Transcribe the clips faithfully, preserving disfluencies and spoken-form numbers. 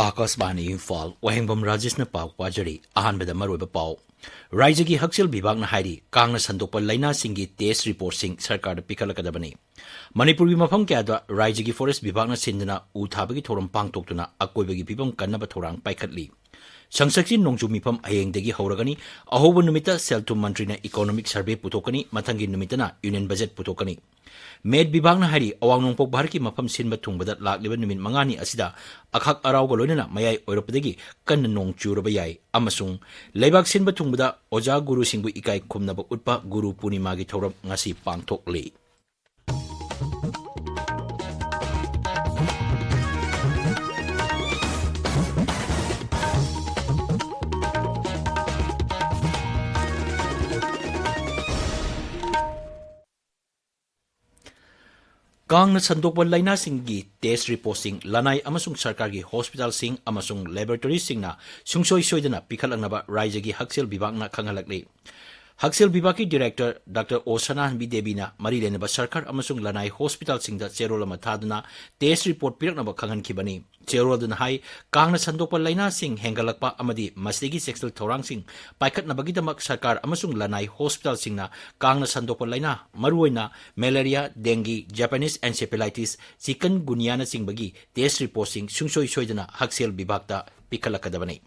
ꯑꯥꯀꯥꯁꯕꯥꯅꯤ ꯏꯝꯐꯥꯜ, ꯋꯥꯍꯦꯡꯕꯝ ꯔꯥꯖꯦꯁꯅ ꯄꯥꯎ ꯄꯥꯖꯔꯤ꯫ ꯑꯍꯥꯟꯕꯗ ꯃꯔꯨꯑꯣꯏꯕ ꯄꯥꯎ꯫ ꯔꯥꯏꯖ꯭ꯌꯒꯤ ꯍꯛꯁꯦꯜ ꯕꯤꯚꯥꯒꯅ ꯍꯥꯏꯔꯤ, ꯀꯥꯡꯅ ꯁꯟꯗꯣꯛꯄ ꯂꯥꯏꯅꯥꯁꯤꯡꯒꯤ ꯇꯦꯁ ꯔꯤꯄꯣꯔꯠꯁꯤꯡ ꯁꯔꯀꯥꯔꯗ ꯄꯤꯈꯠꯂꯛꯀꯗꯕꯅꯤ꯫ ꯃꯅꯤꯄꯨꯔꯒꯤ ꯃꯐꯝ ꯀꯌꯥꯗ ꯔꯥꯏꯖ꯭ꯌꯒꯤ ꯐꯣꯔꯦꯁ ꯕꯤꯚꯥꯒꯅ ꯁꯤꯟꯗꯨꯅ ꯎ ꯊꯥꯕꯒꯤ ꯊꯧꯔꯝ ꯄꯥꯡꯊꯣꯛꯇꯨꯅ ꯑꯀꯣꯏꯕꯒꯤ ꯐꯤꯕꯝ ꯀꯟꯅꯕ ꯊꯧꯔꯥꯡ ꯄꯥꯏꯈꯠꯂꯤ꯫ ꯁꯪꯁꯛꯁꯤ ꯅꯣꯡꯖꯨ ꯃꯤꯐꯝ ꯍꯌꯦꯡꯗꯒꯤ ꯍꯧꯔꯒꯅꯤ꯫ ꯑꯍꯧꯕ ꯅꯨꯃꯤꯠꯇ ꯁꯦꯜ ꯊꯨꯝ ꯃꯟꯇ꯭ꯔꯤꯅ ꯏꯀꯣꯅꯣꯃꯤꯛ ꯁꯔꯚꯦ ꯄꯨꯊꯣꯛꯀꯅꯤ, ꯃꯊꯪꯒꯤ ꯅꯨꯃꯤꯠꯇꯅ ꯌꯨꯅꯤꯌꯟ ꯕꯖꯦꯠ ꯄꯨꯊꯣꯛꯀꯅꯤ꯫ ꯃꯦꯠ ꯕꯤꯚꯥꯒꯅ ꯍꯥꯏꯔꯤ, ꯑꯋꯥꯡ ꯅꯣꯡꯄꯣꯛ ꯚꯥꯔꯠꯀꯤ ꯃꯐꯝ ꯁꯤꯟꯕ ꯊꯨꯡꯕꯗ ꯂꯥꯛꯂꯤꯕ ꯅꯨꯃꯤꯠ ꯃꯉꯥꯅꯤ ꯑꯁꯤꯗ ꯑꯈꯥꯛ ꯑꯔꯥꯎꯒ ꯂꯣꯏꯅꯅ ꯃꯌꯥꯏ ꯑꯣꯏꯔꯛꯄꯗꯒꯤ ꯀꯟꯅ ꯅꯣꯡ ꯆꯨꯔꯕ ꯌꯥꯏ ꯑꯃꯁꯨꯡ ꯂꯩꯕꯥꯛ ꯁꯤꯟꯕ ꯊꯨꯡꯕꯗ ꯑꯣꯖꯥ ꯒꯨꯔꯨꯁꯤꯡꯕꯨ ꯏꯀꯥꯏ ꯈꯨꯝꯅꯕ ꯎꯠꯄ ꯒꯨꯔꯨ ꯄꯨꯔꯅꯤꯃꯥꯒꯤ ꯊꯧꯔꯝ ꯉꯁꯤ ꯄꯥꯡꯊꯣꯛꯂꯤ꯫ ꯀꯥꯡꯅ ꯁꯟꯗꯣꯛꯄ ꯂꯥꯏꯅꯥꯁꯤꯡꯒꯤ ꯇꯦꯁ ꯔꯤꯄꯣꯔꯠꯁꯤꯡ ꯂꯅꯥꯏ ꯑꯃꯁꯨꯡ ꯁꯔꯀꯥꯔꯒꯤ ꯍꯣꯁꯄꯤꯇꯥꯜꯁꯤꯡ ꯑꯃꯁꯨꯡ ꯂꯦꯕꯣꯔꯦꯇꯣꯔꯤꯁꯤꯡꯅ ꯁꯨꯡꯁꯣꯏ ꯁꯣꯏꯗꯅ ꯄꯤꯈꯠꯂꯛꯅꯕ ꯔꯥꯏꯖ꯭ꯌꯒꯤ ꯍꯛꯁꯦꯜ ꯕꯤꯚꯥꯒꯅ ꯈꯪꯍꯜꯂꯛꯂꯤ꯫ ꯍꯛꯁꯦꯜ ꯕꯤꯚꯥꯒꯀꯤ ꯗꯤꯔꯦꯛꯇꯔ ꯗꯥꯛꯇꯔ ꯑꯣ ꯁꯅꯥꯍꯟꯕꯤ ꯗꯦꯕꯤꯅ ꯃꯔꯤ ꯂꯩꯅꯕ ꯁꯔꯀꯥꯔ ꯑꯃꯁꯨꯡ ꯂꯅꯥꯏ ꯍꯣꯁꯄꯤꯇꯥꯜꯁꯤꯡꯗ ꯆꯦꯔꯣꯜ ꯑꯃ ꯊꯥꯗꯨꯅ ꯇꯦꯁ ꯔꯤꯄꯣꯔꯠ ꯄꯤꯔꯛꯅꯕ ꯈꯪꯍꯟꯈꯤꯕꯅꯤ꯫ ꯆꯦꯔꯣꯜꯗꯨꯅ ꯍꯥꯏ, ꯀꯥꯡꯅ ꯁꯟꯗꯣꯛꯄ ꯂꯥꯏꯅꯥꯁꯤꯡ ꯍꯦꯟꯒꯠꯂꯛꯄ ꯑꯃꯗꯤ ꯃꯁꯤꯗꯒꯤ ꯆꯦꯛꯁꯤꯜ ꯊꯧꯔꯥꯡꯁꯤꯡ ꯄꯥꯏꯈꯠꯅꯕꯒꯤꯗꯃꯛ ꯁꯔꯀꯥꯔ ꯑꯃꯁꯨꯡ ꯂꯅꯥꯏ ꯍꯣꯁꯄꯤꯇꯥꯜꯁꯤꯡꯅ ꯀꯥꯡꯅ ꯁꯟꯗꯣꯛꯄ ꯂꯥꯏꯅꯥ, ꯃꯔꯨꯑꯣꯏꯅ ꯃꯦꯂꯦꯔꯤꯌꯥ, ꯗꯦꯡꯒꯤ, ꯖꯄꯥꯅꯤꯁ ꯑꯦꯟꯁꯦꯐꯦꯂꯥꯏꯇꯤꯁ, ꯆꯤꯀꯟꯒꯨꯅꯤꯌꯥꯅꯆꯤꯡꯕꯒꯤ ꯇꯦꯁ ꯔꯤꯄꯣꯔꯠꯁꯤꯡ ꯁꯨꯡꯁꯣꯏ ꯁꯣꯏꯗꯅ ꯍꯛꯁꯦꯜ ꯕꯤꯚꯥꯒꯇ ꯄꯤꯈꯠꯂꯛꯀꯗꯕꯅꯤ꯫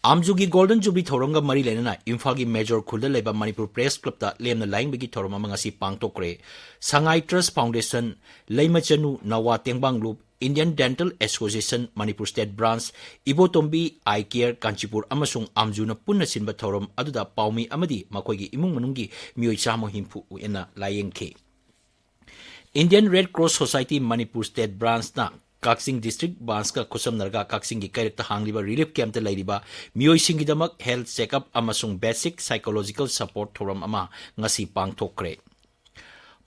ꯑꯥꯝꯖꯨꯒꯤ ꯒꯣꯜꯗꯟ ꯖꯨꯕꯤꯂꯤ ꯊꯧꯔꯝꯒ ꯃꯔꯤ ꯂꯩꯅꯅ ꯏꯝꯐꯥꯜꯒꯤ ꯃꯦꯖꯣꯔ ꯈꯨꯜꯗ ꯂꯩꯕ ꯃꯅꯤꯄꯨꯔ ꯄ꯭ꯔꯦꯁ ꯀ꯭ꯂꯕꯇ ꯂꯦꯝꯅ ꯂꯥꯌꯦꯡꯕꯒꯤ ꯊꯧꯔꯝ ꯑꯃ ꯉꯁꯤ ꯄꯥꯡꯊꯣꯛꯈ꯭ꯔꯦ꯫ ꯁꯉꯥꯏ ꯇ꯭ꯔꯁ ꯐꯥꯎꯟꯗꯦꯁꯟ, ꯂꯩꯃꯆꯅꯨ ꯅꯋꯥ ꯇꯦꯡꯕꯥꯡꯂꯨꯞ, Indian dental association Manipur state branch, Ibotombi I care Kanchipur ꯑꯃꯁꯨꯡ ꯑꯥꯝꯖꯨꯅ ꯄꯨꯟꯅ ꯁꯤꯟꯕ ꯊꯧꯔꯝ ꯑꯗꯨꯗ ꯄꯥꯎꯃꯤ ꯑꯃꯗꯤ ꯃꯈꯣꯏꯒꯤ ꯏꯃꯨꯡ ꯃꯅꯨꯡꯒꯤ ꯃꯤꯑꯣꯏ ꯆꯥꯝꯃ ꯍꯨꯝꯐꯨ ꯍꯦꯟꯅ ꯂꯥꯌꯦꯡꯈꯤ꯫ Indian red cross society Manipur state ꯕ꯭ꯔꯥꯟꯆꯅ ꯀꯛꯆꯤꯡ ꯗꯤꯁꯇ꯭ꯔꯤꯛ ꯕ꯭ꯔꯥꯟꯆꯀ ꯈꯨꯠꯁꯝꯅꯔꯒ ꯀꯛꯆꯤꯡꯒꯤ ꯀꯩꯔꯛꯇ ꯍꯥꯡꯂꯤꯕ ꯔꯤꯂꯤꯐ ꯀꯦꯝꯞꯇ ꯂꯩꯔꯤꯕ ꯃꯤꯑꯣꯏꯁꯤꯡꯒꯤꯗꯃꯛ ꯍꯦꯜꯊ ꯆꯦꯛꯑꯞ ꯑꯃꯁꯨꯡ ꯕꯦꯁꯤꯛ ꯁꯥꯏꯀꯣꯂꯣꯖꯤꯀꯦꯜ ꯁꯄꯣꯔꯠ ꯊꯧꯔꯝ ꯑꯃ ꯉꯁꯤ ꯄꯥꯡꯊꯣꯛꯈ꯭ꯔꯦ꯫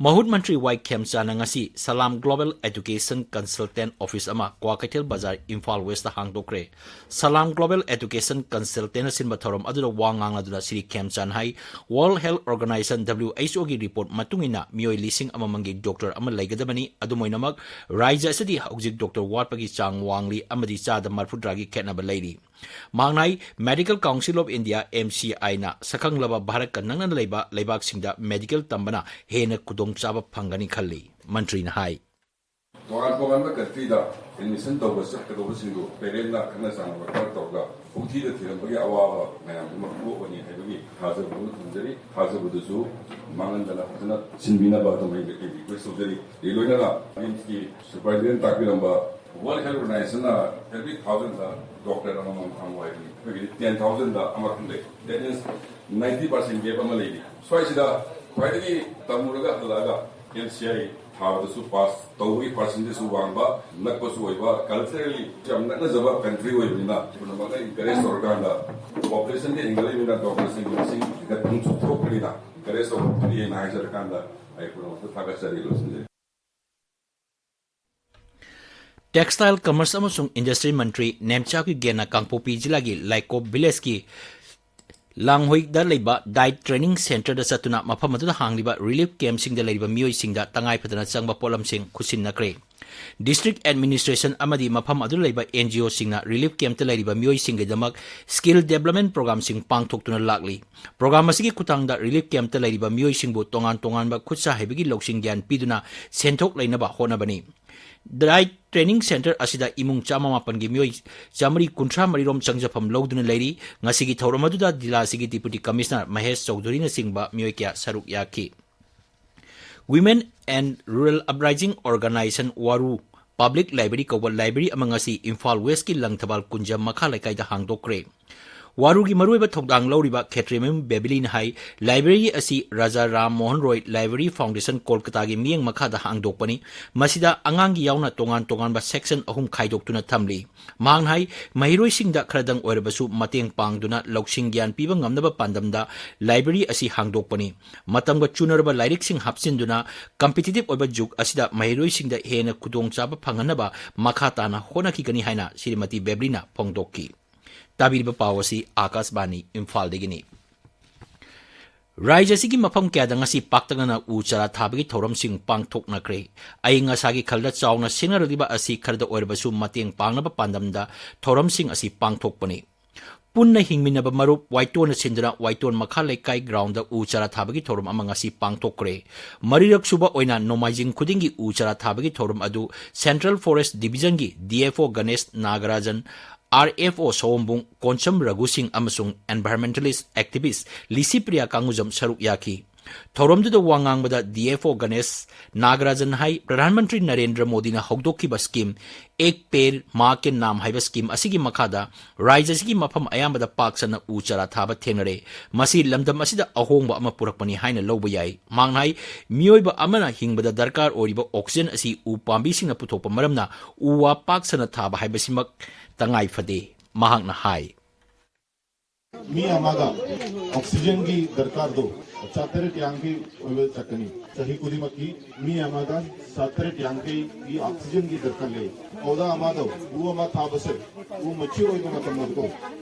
ꯃꯍꯨꯠ ꯃꯟꯇ꯭ꯔꯤ ꯋꯥꯏ ꯈꯦꯝꯆꯥꯟꯅ ꯉꯁꯤ Salam global education consultant office ꯑꯃ ꯀ꯭ꯋꯥꯀꯩꯊꯦꯜ ꯕꯖꯥꯔ, ꯏꯝꯐꯥꯜ ꯋꯦꯁꯇ ꯍꯥꯡꯗꯣꯛꯈ꯭ꯔꯦ꯫ ꯁꯂꯥꯝ ꯒ꯭ꯂꯣꯕꯦꯜ ꯑꯦꯗꯨꯀꯦꯁꯟ ꯀꯟꯁꯜꯇꯦꯟꯅ ꯁꯤꯟꯕ ꯊꯧꯔꯝ ꯑꯗꯨꯗ ꯋꯥ ꯉꯥꯡꯂꯗꯨꯅ ꯁ꯭ꯔꯤ ꯈꯦꯝꯆꯥꯟ ꯍꯥꯏ, World Health Organization, W H O ꯒꯤ ꯔꯤꯄꯣꯔꯠ ꯃꯇꯨꯡ ꯏꯟꯅ ꯃꯤꯑꯣꯏ ꯂꯤꯁꯤꯡ ꯑꯃ ꯃꯃꯜꯒꯤ ꯗꯣꯛꯇꯔ ꯑꯃ ꯂꯩꯒꯗꯕꯅꯤ꯫ ꯑꯗꯨꯝ ꯑꯣꯏꯅꯃꯛ, ꯔꯥꯖ꯭ꯌ ꯑꯁꯤꯗ ꯍꯧꯖꯤꯛ ꯗꯣꯛꯇꯔ ꯋꯥꯠꯄꯒꯤ ꯆꯥꯡ ꯋꯥꯡꯂꯤ ꯑꯃꯗꯤ ꯆꯥꯗ ꯃꯔꯐꯨꯇꯔꯥꯒꯤ ꯈꯦꯠꯅꯕ ꯂꯩꯔꯤ꯫ ꯃꯍꯥꯛꯅ ꯍꯥꯏ, Medical Council of India, M C I ꯅ ꯁꯛꯈꯪꯂꯕ ꯚꯥꯔꯠꯀ ꯅꯛꯅꯅ ꯂꯩꯕ ꯂꯩꯕꯥꯛꯁꯤꯡꯗ ꯃꯦꯗꯤꯀꯦꯜ ꯇꯝꯕꯅ ꯍꯦꯟꯅ ꯈꯨꯗꯣꯡꯆꯥꯕ ꯐꯪꯒꯅꯤ ꯈꯜꯂꯤ, ꯃꯟꯇ꯭ꯔꯤꯅ ꯍꯥꯏ꯫ ꯇꯣꯉꯥꯟ ꯇꯣꯉꯥꯟꯕ ꯀꯟꯇ꯭ꯔꯤꯗ ꯑꯦꯗꯃꯤꯁꯟ ꯇꯧꯕ ꯆꯠꯀꯗꯧꯕꯁꯤꯡꯗꯨ ꯄꯦꯔꯦꯟꯅ ꯈꯪꯅ ꯆꯥꯟꯅꯕ ꯈꯔ ꯇꯧꯔꯒ ꯄꯨꯈ꯭ꯔꯤꯗ ꯊꯤꯔꯝꯕꯒꯤ ꯑꯋꯥꯕ ꯃꯌꯥꯝꯗꯨꯃ ꯀꯣꯛꯑꯅꯤ ꯍꯥꯏꯕꯒꯤ ꯊꯥꯖꯕ ꯑꯃ ꯊꯝꯖꯔꯤ꯫ ꯊꯥꯖꯕꯗꯨꯁꯨ ꯃꯥꯡꯍꯟꯗꯅ ꯐꯖꯅ ꯁꯤꯟꯕꯤꯅꯕ ꯑꯗꯨꯝ ꯑꯩ ꯔꯤꯀ꯭ꯋꯦꯁ ꯇꯧꯖꯔꯤ꯫ ꯑꯗꯩ ꯂꯣꯏꯅꯅ ꯔꯤꯝꯁꯀꯤ ꯁꯨꯄꯔꯤꯟꯇꯦꯟꯗꯦꯟ ꯇꯥꯛꯄꯤꯔꯝꯕ World Health Organization ꯅ every thousand ꯗ ꯗꯣꯛꯇꯔ ꯑꯃꯃꯝ ꯐꯪꯉꯨ ꯍꯥꯏꯕꯅꯤ꯫ ꯑꯩꯈꯣꯏꯒꯤꯗꯤ ten thousand ꯗ ꯑꯃꯈꯛ ꯂꯩ꯫ That means ninety percent gap ꯑꯃ ꯂꯩꯔꯤ꯫ ꯁ꯭ꯋꯥꯏꯁꯤꯗ ꯈ꯭ꯋꯥꯏꯗꯒꯤ ꯇꯝꯃꯨꯔꯒ ꯍꯜꯂꯛꯑꯒ M C I ꯊꯥꯕꯗꯁꯨ ꯄꯥꯁ ꯇꯧꯕꯒꯤ ꯄꯥꯔꯁꯦꯟꯇꯦꯖꯁꯨ ꯋꯥꯡꯕ, ꯅꯛꯄꯁꯨ ꯑꯣꯏꯕ, ꯀꯜꯆꯔꯦꯜꯂꯤ ꯌꯥꯝ ꯅꯛꯅꯖꯕ ꯀꯟꯇ꯭ꯔꯤ ꯑꯣꯏꯕꯅꯤꯅ ꯄꯨꯝꯅꯃꯛꯅ ꯏꯟꯀꯔꯦꯖ ꯇꯧꯔꯀꯥꯟꯗ, ꯄꯣꯄꯨꯂꯦꯁꯟꯗꯤ ꯍꯦꯟꯒꯠꯂꯛꯏꯕꯅꯤꯅ ꯗꯣꯛꯇꯔꯁꯤꯡꯒꯤ ꯃꯁꯤꯡ ꯍꯦꯟꯒꯠꯐꯝ ꯊꯣꯛꯄꯅꯤꯅ ꯏꯟꯀꯔꯦꯖ ꯇꯧꯕ ꯐꯩꯌꯦꯅ ꯍꯥꯏꯖꯔꯀꯥꯟꯗ ꯑꯩ ꯄꯨꯝꯅꯃꯛꯇ ꯊꯥꯒꯠꯆꯔꯤ꯫ ꯂꯣꯏꯁꯤꯟꯖꯔꯤ꯫ Textile, Commerce ꯑꯃꯁꯨꯡ Industry ꯃꯟꯇ꯭ꯔꯤ ꯅꯦꯝꯆꯥ ꯀꯤꯞꯒꯦꯟꯅ ꯀꯥꯡꯄꯣꯛꯄꯤ ꯖꯤꯂꯥꯒꯤ ꯂꯥꯏꯀꯣꯞ ꯚꯤꯂꯦꯖꯀꯤ ꯂꯥꯡꯍꯣꯏꯗ ꯂꯩꯕ ꯗꯥꯏꯠ ꯇ꯭ꯔꯦꯅꯤꯡ ꯁꯦꯟꯇꯔꯗ ꯆꯠꯇꯨꯅ ꯃꯐꯝ ꯑꯗꯨꯗ ꯍꯥꯡꯂꯤꯕ ꯔꯤꯂꯤꯐ ꯀꯦꯝꯞꯁꯤꯡꯗ ꯂꯩꯔꯤꯕ ꯃꯤꯑꯣꯏꯁꯤꯡꯗ ꯇꯉꯥꯏ ꯐꯗꯅ ꯆꯪꯕ ꯄꯣꯠꯂꯝꯁꯤꯡ ꯈꯨꯠꯁꯤꯟꯅꯈ꯭ꯔꯦ꯫ ꯗꯤꯁꯇ꯭ꯔꯤꯛ ꯑꯦꯗꯃꯤꯅꯤꯁꯇ꯭ꯔꯦꯁꯟ ꯑꯃꯗꯤ ꯃꯐꯝ ꯑꯗꯨꯗ ꯂꯩꯕ N G O ꯁꯤꯡꯅ ꯔꯤꯂꯤꯐ ꯀꯦꯝꯞꯇ ꯂꯩꯔꯤꯕ ꯃꯤꯑꯣꯏꯁꯤꯡꯒꯤꯗꯃꯛ ꯁ꯭ꯀꯤꯜ ꯗꯦꯕꯂꯞꯃꯦꯟꯠ ꯄ꯭ꯔꯣꯒ꯭ꯔꯥꯝꯁꯤꯡ ꯄꯥꯡꯊꯣꯛꯇꯨꯅ ꯂꯥꯛꯂꯤ꯫ ꯄ꯭ꯔꯣꯒ꯭ꯔꯥꯝ ꯑꯁꯤꯒꯤ ꯈꯨꯠꯊꯥꯡꯗ ꯔꯤꯂꯤꯐ ꯀꯦꯝꯞꯇ ꯂꯩꯔꯤꯕ ꯃꯤꯑꯣꯏꯁꯤꯡꯕꯨ ꯇꯣꯉꯥꯟ ꯇꯣꯉꯥꯟꯕ ꯈꯨꯠꯁꯥ ꯍꯩꯕꯒꯤ ꯂꯧꯁꯤꯡ ꯒ꯭ꯌꯥꯟ ꯄꯤꯗꯨꯅ ꯁꯦꯟꯊꯣꯛ ꯂꯩꯅꯕ ꯍꯣꯠꯅꯕꯅꯤ꯫ ꯗꯥꯏꯠ ꯇ꯭ꯔꯦꯅꯤꯡ ꯁꯦꯟꯇꯔ ꯑꯁꯤꯗ ꯏꯃꯨꯡ ꯆꯥꯝꯃ ꯃꯥꯄꯟꯒꯤ ꯃꯤꯑꯣꯏ ꯆꯥꯃꯔꯤ ꯀꯨꯟꯊ꯭ꯔꯥ ꯃꯔꯤꯔꯣꯝ ꯆꯪꯖꯐꯝ ꯂꯧꯗꯨꯅ ꯂꯩꯔꯤ꯫ ꯉꯁꯤꯒꯤ ꯊꯧꯔꯝ ꯑꯗꯨꯗ ꯖꯤꯂꯥ ꯑꯁꯤꯒꯤ ꯗꯤꯄꯨꯇꯤ ꯀꯃꯤꯁꯅꯔ ꯃꯍꯦꯁ ꯆꯧꯙꯨꯔꯤꯅꯆꯤꯡꯕ ꯃꯤꯑꯣꯏ ꯀꯌꯥ ꯁꯔꯨꯛ ꯌꯥꯈꯤ꯫ Women and Rural Uprising Organization, ꯋꯥꯔꯨ, ꯄꯕ꯭ꯂꯤꯛ ꯂꯥꯏꯕ꯭ꯔꯦꯔꯤ ꯀꯧꯕ ꯂꯥꯏꯕ꯭ꯔꯦꯔꯤ ꯑꯃ ꯉꯁꯤ ꯏꯝꯐꯥꯜ ꯋꯦꯁꯀꯤ ꯂꯪꯊꯕꯥꯜ ꯀꯨꯟꯖ ꯃꯈꯥ ꯂꯩꯀꯥꯏꯗ ꯍꯥꯡꯗꯣꯛꯈ꯭ꯔꯦ꯫ ꯋꯥꯔꯨꯒꯤ ꯃꯔꯨꯑꯣꯏꯕ ꯊꯧꯗꯥꯡ ꯂꯧꯔꯤꯕ ꯈꯦꯇ꯭ꯔꯤꯃꯌꯨꯝ ꯕꯦꯕꯤꯂꯤꯅ ꯍꯥꯏ, ꯂꯥꯏꯕ꯭ꯔꯦꯔꯤ ꯑꯁꯤ ꯔꯥꯖꯥ ꯔꯥꯝ ꯃꯣꯍꯟ ꯔꯣꯏ ꯂꯥꯏꯕ꯭ꯔꯦꯔꯤ ꯐꯥꯎꯟꯗꯦꯁꯟ ꯀꯣꯜꯀꯇꯥꯒꯤ ꯃꯤꯠꯌꯦꯡ ꯃꯈꯥꯗ ꯍꯥꯡꯗꯣꯛꯄꯅꯤ꯫ ꯃꯁꯤꯗ ꯑꯉꯥꯡꯒꯤ ꯌꯥꯎꯅ ꯇꯣꯉꯥꯟ ꯇꯣꯉꯥꯟꯕ ꯁꯦꯛꯁꯟ ꯑꯍꯨꯝ ꯈꯥꯏꯗꯣꯛꯇꯨꯅ ꯊꯝꯂꯤ꯫ ꯃꯍꯥꯛꯅ ꯍꯥꯏ, ꯃꯍꯩꯔꯣꯏꯁꯤꯡꯗ ꯈꯔꯗꯪ ꯑꯣꯏꯔꯕꯁꯨ ꯃꯇꯦꯡ ꯄꯥꯡꯗꯨꯅ ꯂꯧꯁꯤꯡ ꯒ꯭ꯌꯥꯟ ꯄꯤꯕ ꯉꯝꯅꯕ ꯄꯥꯟꯗꯝꯗ ꯂꯥꯏꯕ꯭ꯔꯦꯔꯤ ꯑꯁꯤ ꯍꯥꯡꯗꯣꯛꯄꯅꯤ꯫ ꯃꯇꯝꯒ ꯆꯨꯅꯔꯕ ꯂꯥꯏꯔꯤꯛꯁꯤꯡ ꯍꯥꯞꯆꯤꯟꯗꯨꯅ ꯀꯝꯄꯤꯇꯤꯇꯤꯚ ꯑꯣꯏꯕ ꯖꯨꯒ ꯑꯁꯤꯗ ꯃꯍꯩꯔꯣꯏꯁꯤꯡꯗ ꯍꯦꯟꯅ ꯈꯨꯗꯣꯡꯆꯥꯕ ꯐꯪꯍꯟꯅꯕ ꯃꯈꯥ ꯇꯥꯅ ꯍꯣꯠꯅꯈꯤꯒꯅꯤ ꯍꯥꯏꯅ ꯁ꯭ꯔꯤꯃꯇꯤ ꯕꯦꯕ꯭ꯂꯤꯅ ꯐꯣꯡꯗꯣꯛꯈꯤ꯫ ꯇꯥꯕꯤꯔꯤꯕ ꯄꯥꯎ ꯑꯁꯤ ꯑꯥꯀꯥꯁꯕꯥꯅꯤ ꯏꯝꯐꯥꯜꯗꯒꯤꯅꯤ꯫ ꯔꯥꯖ꯭ꯌ ꯑꯁꯤꯒꯤ ꯃꯐꯝ ꯀꯌꯥꯗ ꯉꯁꯤ ꯄꯥꯛꯇꯛꯅꯅ ꯎ ꯆꯥꯔꯥ ꯊꯥꯕꯒꯤ ꯊꯧꯔꯝꯁꯤꯡ ꯄꯥꯡꯊꯣꯛꯅꯈ꯭ꯔꯦ꯫ ꯑꯏꯪ ꯑꯁꯥꯒꯤ ꯈꯜꯗ ꯆꯥꯎꯅ ꯁꯤꯡꯅꯔꯛꯂꯤꯕ ꯑꯁꯤ ꯈꯔꯗ ꯑꯣꯏꯔꯕꯁꯨ ꯃꯇꯦꯡ ꯄꯥꯡꯅꯕ ꯄꯥꯟꯗꯝꯗ ꯊꯧꯔꯝꯁꯤꯡ ꯑꯁꯤ ꯄꯥꯡꯊꯣꯛꯄꯅꯤ꯫ ꯄꯨꯟꯅ ꯍꯤꯡꯃꯤꯟꯅꯕ ꯃꯔꯨꯞ ꯋꯥꯏꯇꯣꯟꯅ ꯁꯤꯟꯗꯨꯅ ꯋꯥꯏꯇꯣꯟ ꯃꯈꯥ ꯂꯩꯀꯥꯏ ꯒ꯭ꯔꯥꯎꯟꯗ ꯎ ꯆꯥꯔꯥ ꯊꯥꯕꯒꯤ ꯊꯧꯔꯝ ꯑꯃ ꯉꯁꯤ ꯄꯥꯡꯊꯣꯛꯈ꯭ꯔꯦ꯫ ꯃꯔꯤꯔꯛ ꯁꯨꯕ ꯑꯣꯏꯅ ꯅꯣꯡꯃꯥꯏꯖꯤꯡ ꯈꯨꯗꯤꯡꯒꯤ ꯎ ꯆꯥꯔꯥ ꯊꯥꯕꯒꯤ ꯊꯧꯔꯝ ꯑꯗꯨ ꯁꯦꯟꯇ꯭ꯔꯦꯜ ꯐꯣꯔꯦꯁ ꯗꯤꯕꯤꯖꯟꯒꯤ D F O Ganesh ꯅꯥꯒꯔꯥꯖꯟ, R F O ꯁꯑꯣꯝꯕꯨꯡ Konsam ꯔꯘꯨ ꯁꯤꯡ ꯑꯃꯁꯨꯡ environmentalist activist ꯂꯤꯁꯤꯄ꯭ꯔꯤꯌꯥ ꯀꯥꯡꯒꯨꯖꯝ ꯁꯔꯨꯛ ꯌꯥꯈꯤ꯫ ꯊꯧꯔꯝꯗꯨꯗ ꯋꯥ ꯉꯥꯡꯕꯗ ꯗꯤ ꯑꯦꯐ ꯑꯣ ꯒꯅꯦꯁ ꯅꯥꯒꯔꯥꯖꯟ ꯍꯥꯏ, ꯄ꯭ꯔꯙꯥꯟ ꯃꯟꯇ꯭ꯔꯤ ꯅꯔꯦꯟꯗ꯭ꯔ ꯃꯣꯗꯤꯅ ꯍꯧꯗꯣꯛꯈꯤꯕ ꯁ꯭ꯀꯤꯝ ꯑꯦꯛ ꯄꯦꯔ ꯃꯥ ꯀꯦ ꯅꯥꯝ ꯍꯥꯏꯕ ꯁ꯭ꯀꯤꯝ ꯑꯁꯤꯒꯤ ꯃꯈꯥꯗ ꯔꯥꯖ꯭ꯌ ꯑꯁꯤꯒꯤ ꯃꯐꯝ ꯑꯌꯥꯝꯕꯗ ꯄꯥꯛ ꯁꯟꯅ ꯎ ꯆꯥꯔꯥ ꯊꯥꯕ ꯊꯦꯡꯅꯔꯦ꯫ ꯃꯁꯤ ꯂꯝꯗꯝ ꯑꯁꯤꯗ ꯑꯍꯣꯡꯕ ꯑꯃ ꯄꯨꯔꯛꯄꯅꯤ ꯍꯥꯏꯅ ꯂꯧꯕ ꯌꯥꯏ꯫ ꯃꯍꯥꯛꯅ ꯍꯥꯏ, ꯃꯤꯑꯣꯏꯕ ꯑꯃꯅ ꯍꯤꯡꯕꯗ ꯗꯔꯀꯥꯔ ꯑꯣꯏꯔꯤꯕ oxygen ꯑꯁꯤ ꯎ ꯄꯥꯝꯕꯤꯁꯤꯡꯅ ꯄꯨꯊꯣꯛꯄ ꯃꯔꯝꯅ ꯎ ꯋꯥ ꯄꯥꯛ ꯁꯟꯅ ꯊꯥꯕ ꯍꯥꯏꯕꯁꯤꯃꯛ ꯇꯉꯥꯏ ꯐꯗꯦ꯫ ꯃꯍꯥꯛꯅ ꯍꯥꯏ, ꯃꯤ ꯑꯃꯗ oxygenꯒꯤ ꯗꯔꯀꯥꯔꯗꯣ ꯆꯥꯇꯔꯦꯠ ꯌꯥꯡꯈꯩ ꯑꯣꯏꯕ ꯆꯠꯀꯅꯤ꯫ ꯆꯍꯤ ꯈꯨꯗꯤꯡꯃꯛꯀꯤ ꯃꯤ ꯑꯃꯗ ꯆꯥꯇꯔꯦꯠ ꯌꯥꯡꯈꯩꯒꯤ oxygenꯒꯤ ꯗꯔꯀꯥꯔ ꯂꯩ꯫ ꯄꯧꯗꯥ ꯑꯃꯗ ꯎ ꯑꯃ ꯊꯥꯕꯁꯦ, ꯎ mature ꯑꯣꯏꯕ ꯃꯇꯝꯗꯀꯣ,